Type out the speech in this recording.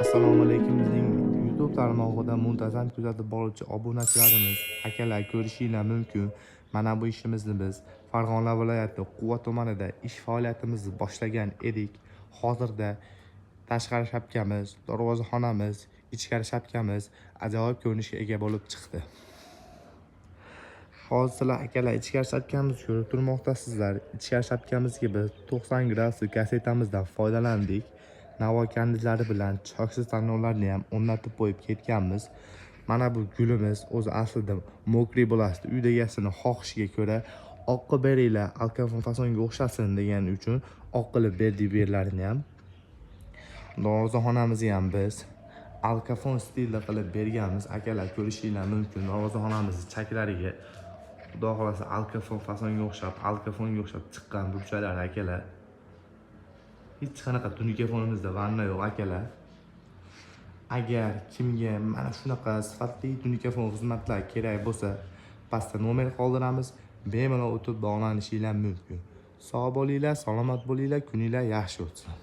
Assalomu alaykum, bizning YouTube tarmog'ida muntazam kuzatib boruvchi obunachilarimiz, akalar, ko'rishinglar mumkin. Mana bu ishimizni biz Farg'ona viloyati Quva tumanida ish faoliyatimizni boshlagan edik. Hozirda tashqari shapkamiz, darvozaxonamiz, ichkari shapkamiz ajoyib ko'rinishga ega bo'lib chiqdi. Hozir sizlar, akalar, ichkari shapkamizni ko'rib turmoqdasizlar. Ichkari shapkamizga biz 90 gradusli gazetamizdan foydalandik. Navo kandillari bilan choksiz tanlovlarni ham o'rnatib qo'yib ketganmiz. Mana bu gulimiz o'zi aslida мокрый bo'lasdi. Uyda egasini xohishiga ko'ra oq qilib beringlar, alkafon fasonga o'xshasin degani uchun oq qilib berdik bu yerlarini ham. Darvozaxonamizni ham biz alkafon stilda qilib berganmiz. Akalar, ko'rishinglar mumkin. Darvozaxonamizni chaklariga, Xudo xohlasa, alkafon fasonga o'xshab, alkafonga o'xshab chiqqan burchaklar, akalar. Hech qanaqa tunikafonimizda vanna yo'q, akalar. Agar kimga mana shunaqa sifatli tunikafon xizmatlar kerak bo'lsa, pastda nomer qoldiramiz. Bemalol o'tib bog'lanishinglar mumkin. Sog' bo'linglar, salomat bo'linglar, kuninglar yaxshi o'tsin.